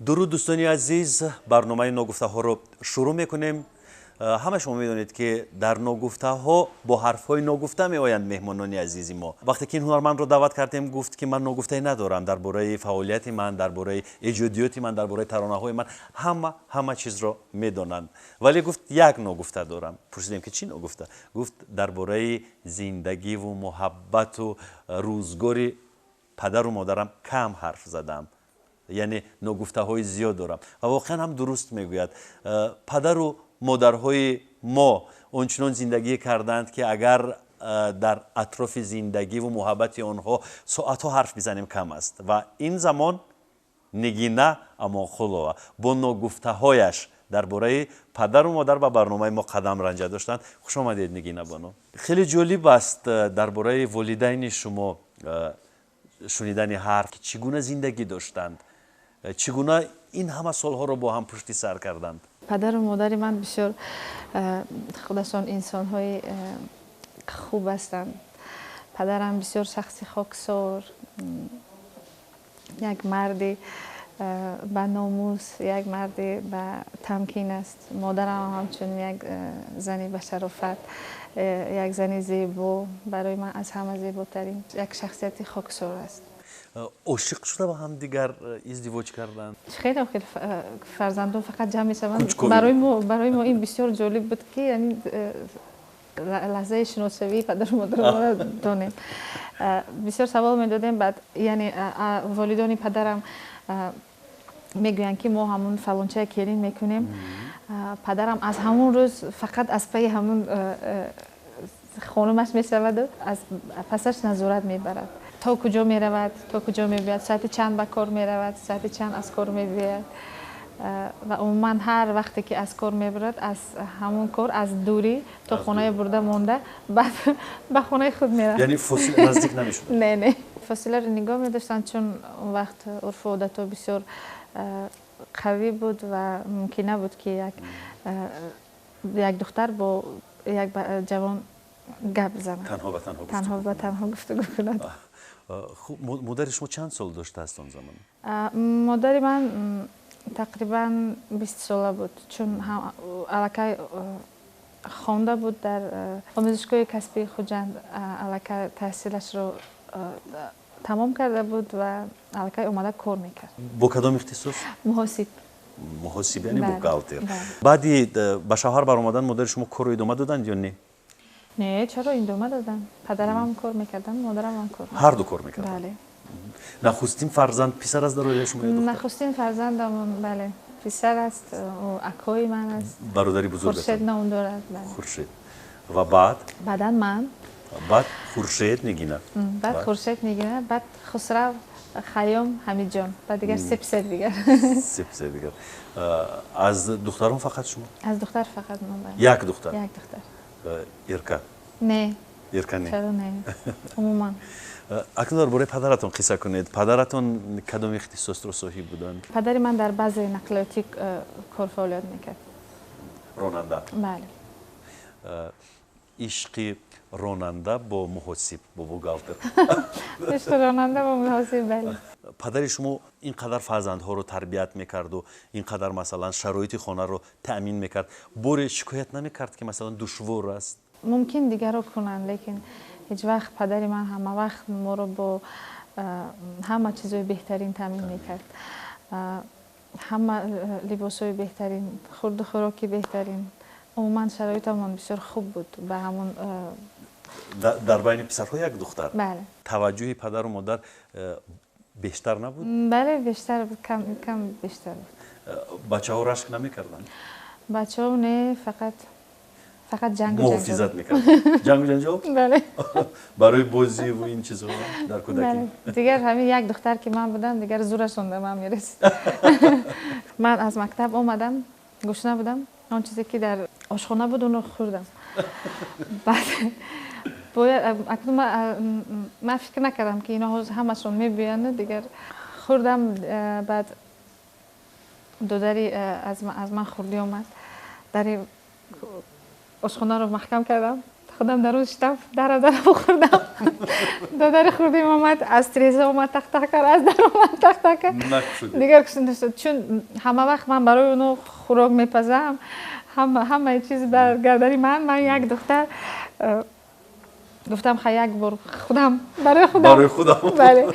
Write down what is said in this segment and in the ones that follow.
Дуруд, дӯстони азиз, барномаи ногуфтаҳоро шурӯъ мекунем. Ҳама шумо медонед, ки дар ногуфтаҳо бо ҳарфҳои ногуфта меоянд меҳмонони азизи мо. Вақте ки ин ҳунармандро даъват кардем, гуфт, ки ман ногуфтае надорам дар бораи фаъолияти ман, дар бораи эҷодиёти ман, дар бораи таронаҳои ман ҳама чизро медонанд, вале гуфт, як ногуфта дорам. Пурсидем, ки чӣ ногуфта? Гуфт, дар бораи зиндагиву муҳаббату рӯзгори падару модарам кам ҳарф задам, яъне ногуфтаҳои зиёд дорам. Ва воқеан ҳам дуруст мегӯяд. Падару модарҳои мо ончунон зиндагӣ карданд, ки агар дар атрофи зиндагиву муҳаббати онҳо соатҳо ҳарф бизанем, кам аст. Ва ин замон Нигина Амонқулова бо ногуфтаҳояш дар бораи падару модар ба барномаи мо қадам ранҷа доштанд. Хуш омадед, Нигина бону. Хеле ҷолиб аст дар бораи волидайни шумо шунидани ҳарф, чӣ гуна зиндагӣ доштанд, чӣ гуна ин ҳама солҳоро бо ҳам пушти сар карданд. Падару модари ман бисёр худашон инсонҳои хуб ҳастанд. Падарам бисёр шахси хоксор, як марди ба номус, як марди ба тамкин аст. Модарам ҳамчунин як зани башарофат, як зани зебо, барои ман аз ҳама зеботарин, як шахсияти хоксор аст. Ошиқ шуда ба ҳамдигар издивоҷ карданд? Хеле хеле фарзандон фақат ҷамъ мешаванд. Барои мо ин бисёр ҷолиб буд, ки лаҳзаи шиносшавии падару модарро донем. Бисёр савол медодем. Баъд, яъне, волидони падарам мегӯянд, ки мо ҳамун фалончая келин мекунем. Падарам аз ҳамун рӯз фақат аз пайи ҳамун хонумаш мешаваду аз пасаш назорат мебарад, то куҷо меравад, то куҷо мебиёяд, соати чанд ба кор меравад, соати чанд аз кор мебиёяд. Ва умуман ҳар вақте ки аз кор мебарад, аз ҳамун кор аз дурӣ то хонаи бурда монда, баъд ба хонаи худ меравад. Яъне фосила наздик намешуд? Не, фосиларо нигоҳ медоштанд, чун он вақт урфу одатҳо бисёр қавӣ буд ва мумкин набуд, ки як духтар бо як ҷавон гап занад. Танҳо ба танҳо. Танҳо ба танҳо гуфтугӯ кунад. Хуб, модари шумо чанд сол доштааст он замон? Модари ман тақрибан 20 сола буд, чун аллакай хонда буд дар омӯзишгоҳи касбии Хуҷанд, аллакай таҳсилашро тамом карда буд ва аллакай омада кор мекард. Бо кадом ихтисос? Муҳосиб. Муҳосиб, яъне бухгалтер. Баъди ба шавҳар баромадан модари шумо корро идома доданд ё не? Не, чаро, идома доданд. Падарамам кор мекарданд, модарамам кор. Ҳар ду кор мекарданд? Бале. Нахустин фарзанд писар аст дар оилаи шумо ё духтар? Нахустин фарзандамон, бале, писар аст. Ӯ акои ман аст. Бародари бузург. Хуршед ном дорад, бале. Хуршед. Ва баъд? Баъдан ман. Баъд Хуршед, Нигина. Баъд Хуршед, Нигина, баъд Хусрав, Хайём, Ҳамидҷон, баъд дигар се писари дигар. Се писари дигар. Аз духтарон фақат шумо? Аз духтар фақат ман, бале. Як духтар? Як духтар. Ирка? Не. Ирка не? Чаро не, умуман. Акнун дар бораи падаратон қисса кунед. Падаратон кадом ихтисосро соҳиб буданд? Падари ман дар баъзе нақлиётӣ кор фаъолият мекард. Ронанда? Бале. Ишқи ронанда бо муҳосиб, бо бухгалтер. Ишқи ронанда бо муҳосиб, бале. Падари шумо ин қадар фарзандҳоро тарбият мекарду ин қадар, масалан, шароити хонаро таъмин мекард, боре шикоят намекард, ки, масалан, душвор аст? Мумкин дигарро кунанд, лекин ҳеҷ вақт. Падари ман ҳама вақт моро бо ҳама чизҳои беҳтарин таъмин мекард, ҳама либосҳои беҳтарин, хурду хӯроки беҳтарин. Умуман шароитамон бисёр хуб буд ба ҳамон. Дар байни писарҳо як духтар. Бале. Таваҷҷӯҳи падару модар бештар набуд? Бале, бештар буд, кам кам бештар буд. Бачаҳо рашк намекарданд? Бачаҳо не, фақат ҷангу. Муҳофизат мекарданд, ҷангу ҷанҷол. Бале. Барои бозиву ин чизҳо дар кӯдакӣ. Дигар ҳамин як духтар ки ман будам, дигар зӯрашон ба ман мерасид. Ман аз мактаб омадам, гушна будам, он чизе ки дар ошхона буд, онро хӯрдам. Баъд бояд акнун ман фикр накардам, ки ино ҳамашон мебиёянд. Дигар хӯрдам. Баъд додари аз ман хурдӣ омад, дари ошхонаро маҳкам кардам. Худам дар он шитам, дара дара хӯрдам. Додари хурдим омад, аз тиреза омад, тақ-тақ кард, аз дар омад, тақ-тақ кард. Дигар кушода, чун ҳама вақт ман барои оно хӯрок мепазам, ҳамаи чиз бар гардани ман, ман як духтар. Гуфтам, хай, як бор худам барои худам. Барои худам. Бале.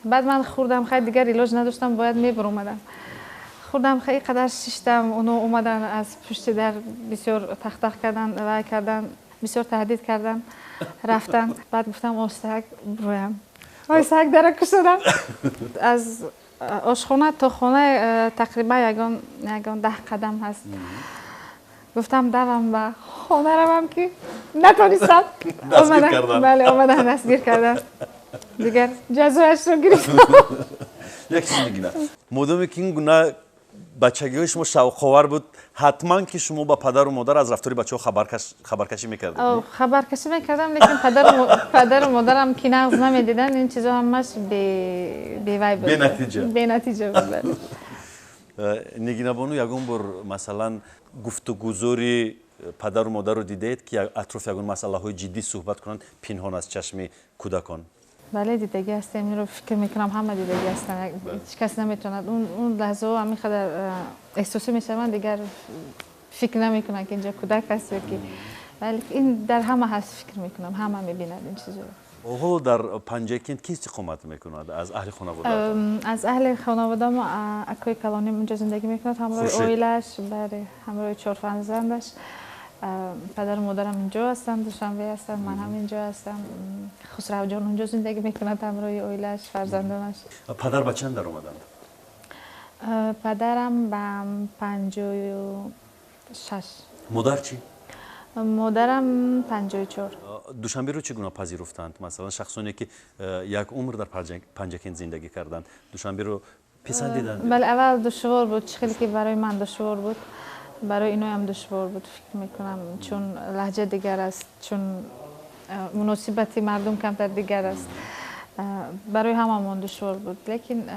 Баъд ман хӯрдам, хай, дигар илоҷ надоштам, бояд мебаромадам. Хӯрдам, хай, қадар шиштам, оно омадан, аз пушти дар бисёр тақ-тақ кардан, вай кардан, бисёр таҳдид кардан, рафтан. Баъд гуфтам, оҳистак бироям. Оҳистак дара кушодам. Аз ошхона то хона тақрибан ягон 10 қадам ҳаст. Гуфтам, давам, ба хона равам, ки натонистам. Бале, омадан, дастгир кардан, дигар ҷазояшро гирифтам. Як чиз мегина, модоме ки ин гуна бачагиҳои шумо шавқовар буд, ҳатман ки шумо ба падару модар аз рафтори бачаҳо хабаркашӣ мекардед? Хабаркашӣ мекардам, лекин падару модарам ки нағз намедиданд, ин чизо ҳамаш бевай буд. Бенатиҷа. Бенатиҷа буд. Нигинабону, ягон бор, масалан, гуфтугузори падару модарро дидаед, ки атрофи ягон масъалаҳои ҷиддӣ суҳбат кунанд, пинҳон аз чашми кӯдакон? Бале, дидагӣ ҳастем. Инро фикр мекунам, ҳама дидагӣ ҳастанд, ҳеҷ кас наметавонад. Он лаҳзаҳо ҳамин қадар эҳсосӣ мешаванд, дигар фикр намекунанд, ки инҷо кӯдак аст ё ки. Вале ин дар ҳама ҳаст, фикр мекунам, ҳама мебинад ин чизро. Ҳоло дар Панҷакент ки истиқомат мекунад аз аҳли хонавода? Аз аҳли хонавода мо акои калоним унҷо зиндагӣ мекунад ҳамроҳи оилааш, бале, ҳамроҳи чор фарзандаш. Падару модарам инҷо ҳастанд, Душанбе ҳастанд, ман ҳам инҷо ҳастам. Хусравҷон унҷо зиндагӣ мекунад ҳамроҳи оилааш, фарзандонаш. Падар ба чанд даромаданд? Падарам ба 56. Модар чӣ? Модарам 54. Душанберо чӣ гуна пазируфтанд? Масалан, шахсоне ки як умр дар Панҷакент зиндагӣ карданд, Душанберо писандиданд? Бале, аввал душвор буд. Чӣ хеле ки барои ман душвор буд, барои иноям душвор буд, фикр мекунам, чун лаҳҷа дигар аст, чун муносибати мардум камтар дигар аст. Барои ҳамамон душвор буд, лекин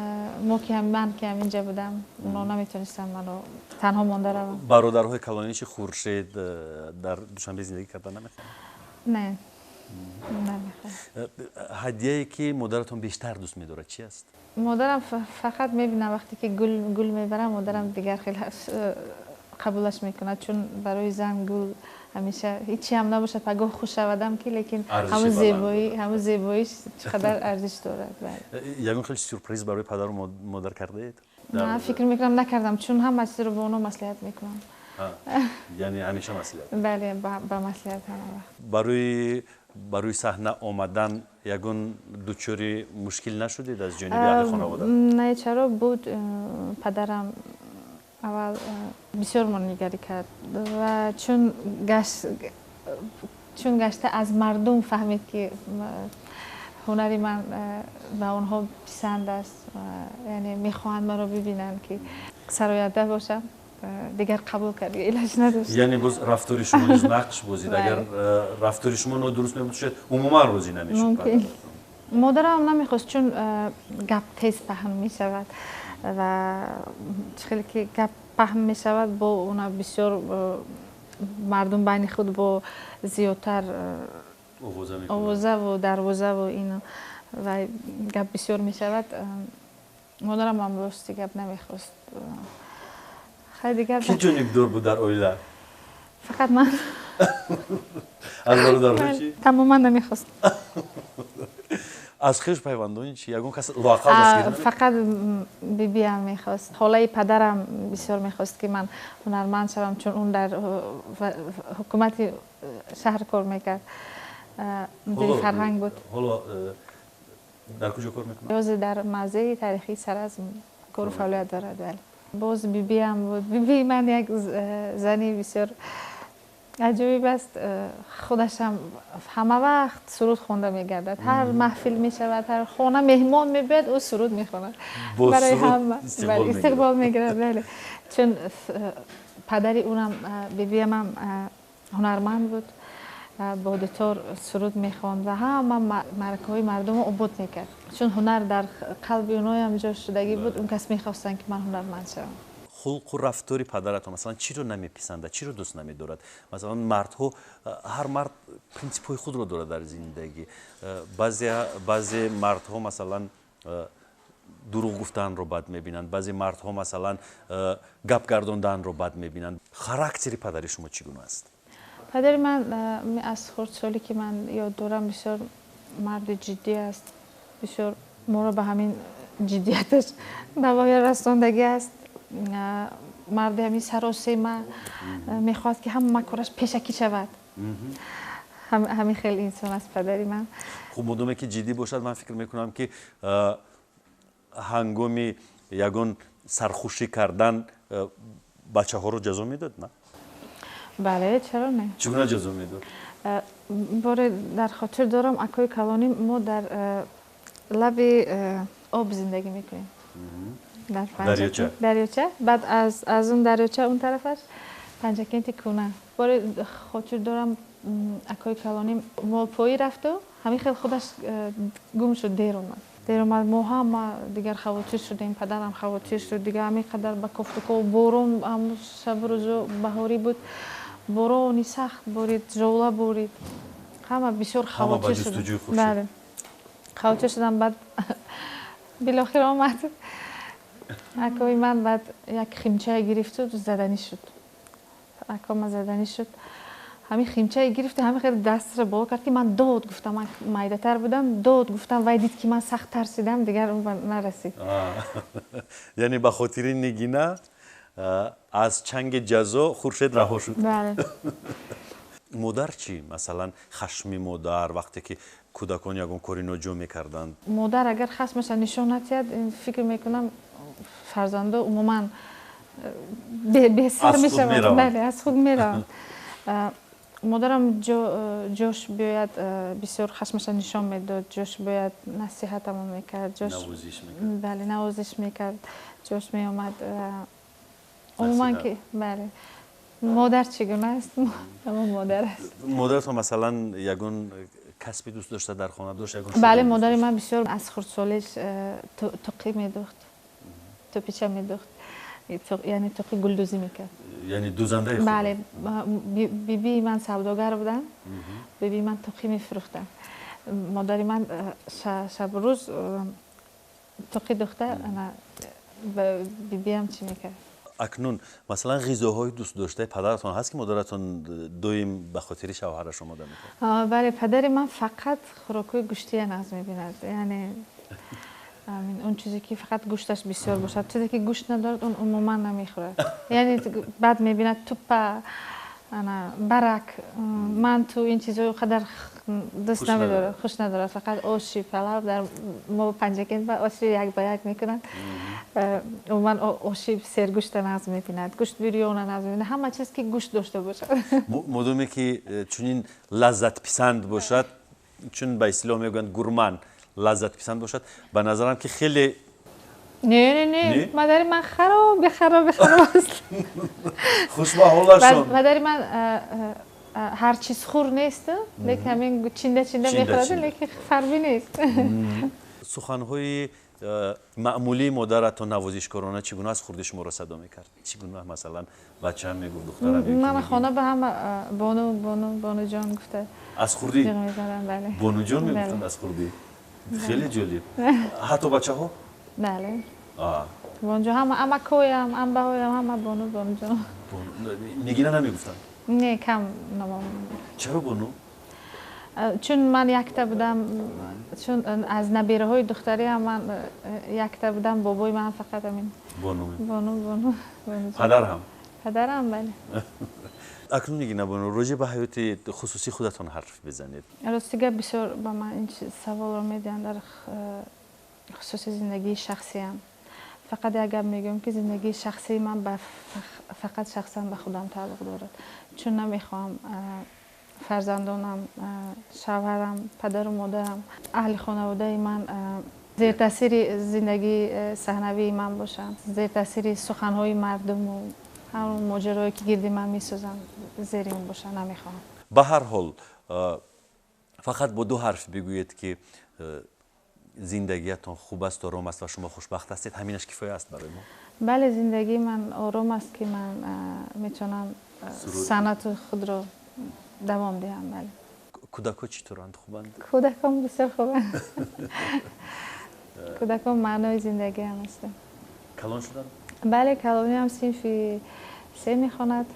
мо ки, ман ки ҳаминҷа будам, оно наметонистанд маро танҳо монда равам. Бародарҳои калониши Хуршед дар Душанбе зиндагӣ карда намехоҳанд? Не, намехоҳам. Ҳадияе ки модаратон бештар дӯст медорад, чи аст? Модарам фақат мебинам, вақте ки гул мебарам, модарам дигар хеле қабулаш мекунад, чун барои зан гул ҳамеша, ҳичи ҳам набошад, пагоҳ хуш шавадам ки, лекин ҳамун зебоиш чӣ қадар арзиш дорад. Ягон хел сюрприз барои падару модар кардаед? На, фикр мекунам, накардам, чун ҳама чизро бо оно маслиҳат мекунам. Яъне ҳамеша маслиҳат? Бале, ба маслиҳат ҳама вақт. Барои саҳна омадан ягон дучори мушкил нашудед аз ҷониби аҳли хонавода? Не, чаро, буд. Падарам аввал бисёр монигарӣ кард ва чун гашта аз мардум фаҳмид, ки ҳунари ман ба онҳо писанд аст, яъне мехоҳанд маро бибинанд, ки сароянда бошам, дигар қабул кард, илоҷ надошт. Яъне боз рафтори шумо низ нақш бозид. Агар рафтори шумо нодуруст мебуд, шояд умуман розӣ намешуд. Мумкин, модарам намехост, чун гап тез паҳн мешавад ва чӣ хеле ки гап паҳн мешавад, бо она бисёр мардум байни худ бо зиёдтар овозаву дарвозаву ино ва гап бисёр мешавад. Модарам ҳам рости гап намехост. Хай, дигар. Ки ҷонибдор буд дар оила? Фақат ман. Аз бародарҳо чӣ? Тамоман намехост. Аз хеш пайвандони чи, ягон кас лоақал дастгирӣ? Фақат бибиам мехост. Холаи падарам бисёр мехост, ки ман ҳунарманд шавам, чун он дар ҳукумати шаҳр кор мекард, мудири фарҳанг буд. Ҳоло дар куҷо кор мекунад? Ҳозир дар мавзеи таърихии Саразм кору фаъолият дорад. Бале, боз бибиам буд. Бибии ман як зани бисёр аҷоиб аст. Худашам ҳама вақт суруд хонда мегардад. Ҳар маҳфил мешавад, ҳар хона меҳмон мебиёд, ӯ суруд мехонад барои ҳама, истиқбол мегирад. Бале, чун падари ӯнам, бибиямам, ҳунарманд буд, бо дутор суруд мехонд ва ҳама маъракаҳои мардумро обод мекард. Чун ҳунар дар қалби оноям ҷо шудагӣ буд, он кас мехостанд, ки ман ҳунарманд шавам. Хулқу рафтори падаратон, масалан, чиро намеписандад, чиро дӯст намедорад? Масалан, мардҳо, ҳар мард принсипҳои худро дорад дар зиндагӣ. Баъзе мардҳо, масалан, дурӯғ гуфтанро бад мебинанд, баъзе мардҳо, масалан, гап гардонданро бад мебинанд. Характери падари шумо чӣ гуна аст? Падари ман аз хурдсолӣ, ки ман ёд дорам, бисёр марди ҷиддӣ аст. Бисёр моро ба ҳамин ҷиддияташ ба воя расондагӣ аст. Марди ҳамин саросема, мехоҳад, ки ҳама кораш пешакӣ шавад. Ҳамин хел инсон аст падари ман. Хуб, модоме ки ҷиддӣ бошад, ман фикр мекунам, ки ҳангоми ягон сархушӣ кардан бачаҳоро ҷазо медод, на? Бале, чаро не? Чӣ гуна ҷазо медод? Боре дар хотир дорам, акои калонӣ, мо дар лаби об зиндагӣ мекунем. Дарёча. Дарёча. Баъд аз он дарёча он тарафаш Панҷакенти кӯна. Боре хотир дорам, акои калонӣ молпоӣ рафту ҳамин хел худаш гум шуд, дер омад. Дер омад, мо ҳама дигар хавотир шудем, падарам хавотир шуд, дигар ҳамин қадар ба кофтуков. Борон ҳам шабу рӯзу баҳорӣ буд, борони сахт борид, жола борид, ҳама бисёр хавотир шудем. Бале, хавотир шудам. Баъд билохир омад акои ман, баъд як химчае гирифту заданӣ шуд. Акома заданӣ шуд. Ҳамин химчае гирифту ҳамин хел дастро боло кард, ки ман дод гуфтам. Ман майдатар будам, дод гуфтам. Вай дид, ки ман сахт тарсидам, дигар нарасид. Яъне ба хотири Нигина аз чанги ҷазо Хуршед раҳо шуд. Бале. Модар чӣ? Масалан, хашми модар, вақте ки кӯдакон ягон кори ноҷо мекарданд. Модар агар хашмаша нишон надиҳад, фикр мекунам, фарзандо умуман бесар мешаванд. Бале, аз худ мераванд. Модарам ҷош биёяд, бисёр хашмаша нишон медод, ҷош биёяд, насиҳатамон мекард. Бале, навозиш мекард, ҷош меомад. Умуман ки, бале, модар чӣ гуна аст, ҳамон модар аст. Модаратон, масалан, ягон касби дӯст дошта дар хона дошт, ягон? Бале, модари ман бисёр аз хурдсолиш тоқӣ медӯхт, топича медӯхт, яъне тоқи гулдӯзӣ мекард. Яъне дӯзандаи хуб. Бале, бибии ман савдогар буданд, бибии ман тоқӣ мефурӯхтанд. Модари ман шабу рӯз тоқӣ дӯхта, бибиам чӣ мекард. Акнун, масалан, ғизоҳои дӯстдоштаи падаратон ҳаст, ки модаратон доим ба хотири шавҳараш омода мекард? Бале, падари ман фақат хӯрокҳои гӯштия нағз мебинад, яъне он чизе, ки фақат гӯшташ бисёр бошад. Чизе, ки гӯшт надорад, он умуман намехӯрад. Яъне баъд мебинад туппа, ана барак, манту, ин чизҳои қадар дӯст намедорад, хуш надорад. Фақат оши палав. Дар мо Панҷакент ба оши як ба як мекунанд. Умуман оши сергӯшта нағз мебинад, гӯшт бирёна нағз мебинад, ҳама чиз, ки гӯшт дошта бошад. Модоме ки чунин лаззатписанд бошад, чун ба истилоҳ мегӯянд гурман, лаззатписанд бошад, ба назарам, ки хеле Не, не, не, модари ман хароби хароби хароб аст. Хуш ба ҳолашон. Модари ман ҳар чиз хӯр нест, лекин ҳамин чинда чинда мехӯрад, лекин фарбӣ нест. Суханҳои маъмулии модаратон, навозишкорона, чӣ гуна аз хурди шуморо садо мекард? Чӣ гуна, масалан, бачаам мегуфт, духтарам? Мана хона ба ҳама бону, бону, бонуҷон гуфта. Аз хурдӣ бонуҷон мегуфтанд? Аз хурдӣ? Хеле ҷолиб. Ҳатто бачаҳо? Бале, бонуҷон. Ҳама амакҳоям, амбаҳоям, ҳама бону, бонуҷон. Нигина намегуфтанд? Не, кам номам. Чаро бону? Чун ман якта будам, чун аз набираҳои духтариам ман якта будам. Бобои ман фақат ҳамин бону. Бону, бону. Падар ҳам? Падарам, бале. Акнун, Нигина бону, роҷеъ ба ҳаёти хусусии худатон ҳарф бизанед. Рости гап, бисёр ба ман ин саволро медиҳанд дар хусуси зиндагии шахсиям. Фақат як гап мегӯям, ки зиндагии шахсии ман ба фақат шахсан ба худам тааллуқ дорад, чун намехоҳам фарзандонам, шавҳарам, падару модарам, аҳли хонаводаи ман зертаъсири зиндагии саҳнавии ман бошанд, зертаъсири суханҳои мардуму ҳамон моҷарое, ки гирди ман месозанд, зери он бошанд, намехоҳам. Ба ҳар ҳол, фақат бо ду ҳарф бигӯед, ки Зиндагиятон хуб аст, ором аст ва шумо хушбахт ҳастед, ҳаминаш кифоя аст барои мо. Бале, зиндагии ман ором аст, ки ман метавонам санъати худро давом диҳам, бале. Кӯдакҳо чӣ туранд, хубанд? Кӯдакон бисёр хубанд. Кӯдакон маънои зиндагиам ҳастанд. Калон шуданд? Бале, калониам синфи се мехонад,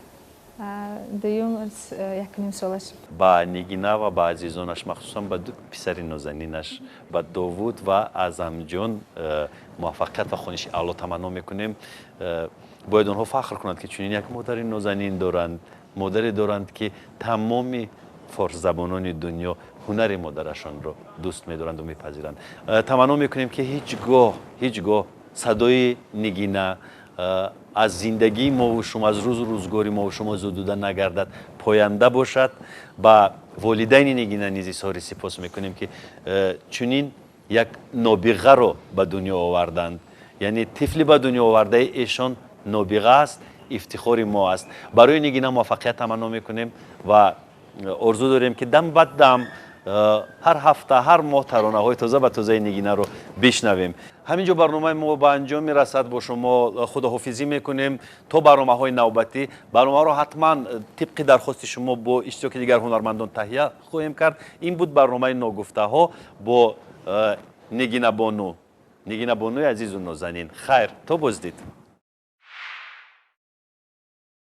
дуюм 1.5 сола шуд. Ба Нигина ва ба азизонаш, махсусан ба ду писари нозанинаш, ба Довуд ва Аъзамҷон, муваффақият ва хониши аъло таманно мекунем. Бояд онҳо фахр кунанд, ки чунин як модари нозанин доранд, модаре доранд, ки тамоми форсзабонони дунё ҳунари модарашонро дӯст медоранду мепазиранд. Таманно мекунем, ки ҳеҷ гоҳ, ҳеҷ гоҳ садои Нигина аз зиндагии мову шумо, аз рӯзу рӯзгори мову шумо зудуда нагардад, поянда бошад. Ба волидайни Нигина низ изҳори сипос мекунем, ки чунин як нобиғаро ба дунё оварданд. Яъне тифли ба дунё овардаи эшон нобиға аст, ифтихори мо аст. Барои Нигина муваффақият таманно мекунем ва орзу дорем, ки дам ба дам, ҳар ҳафта, ҳар моҳ таронаҳои тоза ба тозаи Нигинаро бишнавем. Ҳамин ҷо барномаи мо ба анҷом мерасад. Бо шумо худоҳофизӣ мекунем то барномаҳои навбатӣ. Барномаро ҳатман тибқи дархости шумо бо иштироки дигар ҳунармандон таҳия хоҳем кард. Ин буд барномаи «Ногуфтаҳо» бо Нигинабону, Нигинабонуи азизу нозанин. Хайр, то боздид.